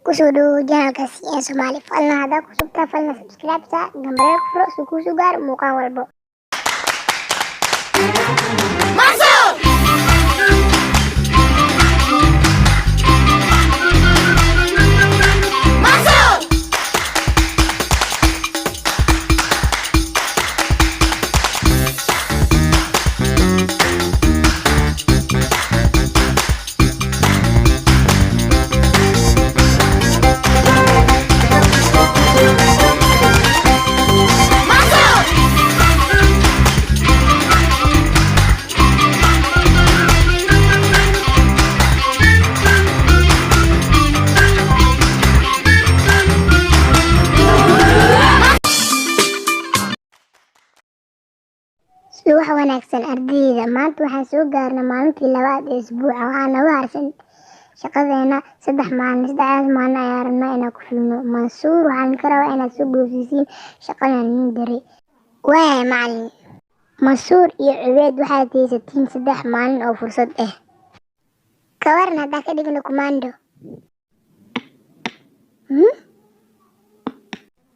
Kusoo dhawow channelka CN Somali. Fadlan haddaa ku subtaa, fadlan subscribe saar, gambaleelka furo si kuu soo gaaro muuqaal walbo. Mansour! Mansour! Mansour! Subax wanaagsan, ardayda. Maanta waxaan soo gaarnay maalintii labaad ee isbuuca. Waxaa naga harsan shaqadeena 3 maalin. 3daas maalin ayaa rabnaa inaan ku fulino. Mansuur, waxaan ka rabaa inaad soo boofisiin shaqadan niin diray. Waayahay, macalin. Mansuur iyo Cubeyd, waxaad haysatiin 3 maalin oo fursad ah. Ka waran haddaan ka dhigno commando? Hmm?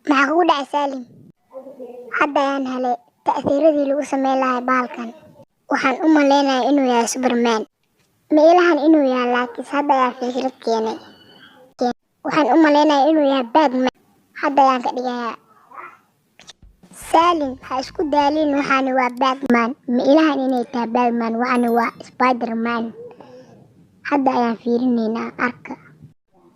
Maxaa kugu dhacay, Saalim? Hadda ayaan helay ta'hiiradii lagu sameyn lahaa bahalkan. Waxaan u maleynayaa inuu yahay Superman. Ma ilahan inuu yahay, laakiinse hadda ayaa fikrad keenay. Waxaan u maleynayaa inuu yahay Batman. Hadda ayaan ka dhigayaa. Saalim, ha isku daalin, waxaani waa Batman. Ma ilahan inay tahay Batman, waxaani waa Spiderman. Hadda ayaan fiirinaynaa, arka.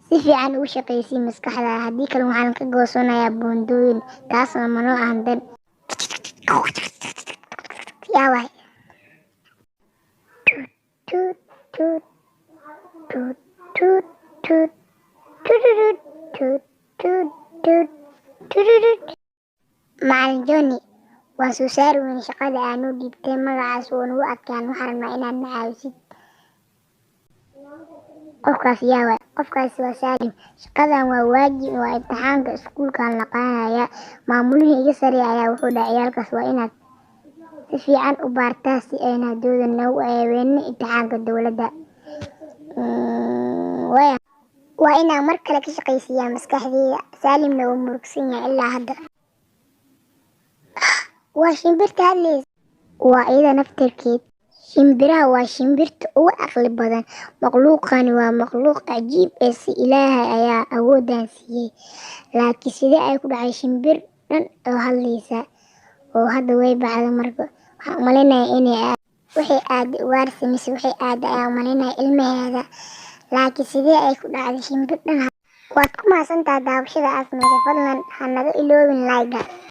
Si fiican ugu shaqaysii maskaxdaada, haddii kale waxaan ka goosanayaa buundooyin, taasna manoo ahan dan. Yaa waay. Tuut tuut tuut tuut tuut tuut tuut tuut tuut tuut tuut. Macalin Johnny, waan soo saari weynay shaqada aad noo dhiibtay. Magacaas wuu nagu adkaan. Waxaan rabnaa inaad na caawisid. Qofkaas yaa waay? Qofkaasi waa Saalim. Shaqadan waa waajib, waa imtixaanka iskuulkan la qaadaya. Maamulihii iga sareeya ayaa wuxuu dhahay ciyaalkaas waa inaad si fiican u baartaa si ayna dooda noogu ceebeynin imtixaanka dowladda. Waa inaan mar kale ka shaqaysiiyaa maskaxdayda. Saalimna wuu murugsan yahay ilaa hadda. Waa shimbirta hadlaysa. Waa iyada naftirkeed. Shimbiraha waa shimbirta ugu caqli badan. Makhluuqani waa makhluuq cajiib ah, si Ilaahay ayaa awooddan siiyey. Laakiin sidee ay ku dhacay shimbir dhan oo hadlaysa oo hadda way baxday? Marka waxaan u maleynayaa inay waxay aaday ugaarsi mise waxay aaday ayaan u maleynayaa ilmaheeda. Laakiin sidee ay ku dhacday shimbir dhan? Waad ku mahadsantahay daawashada aad samaysay. Fadlan ha naga iloobin like-ga.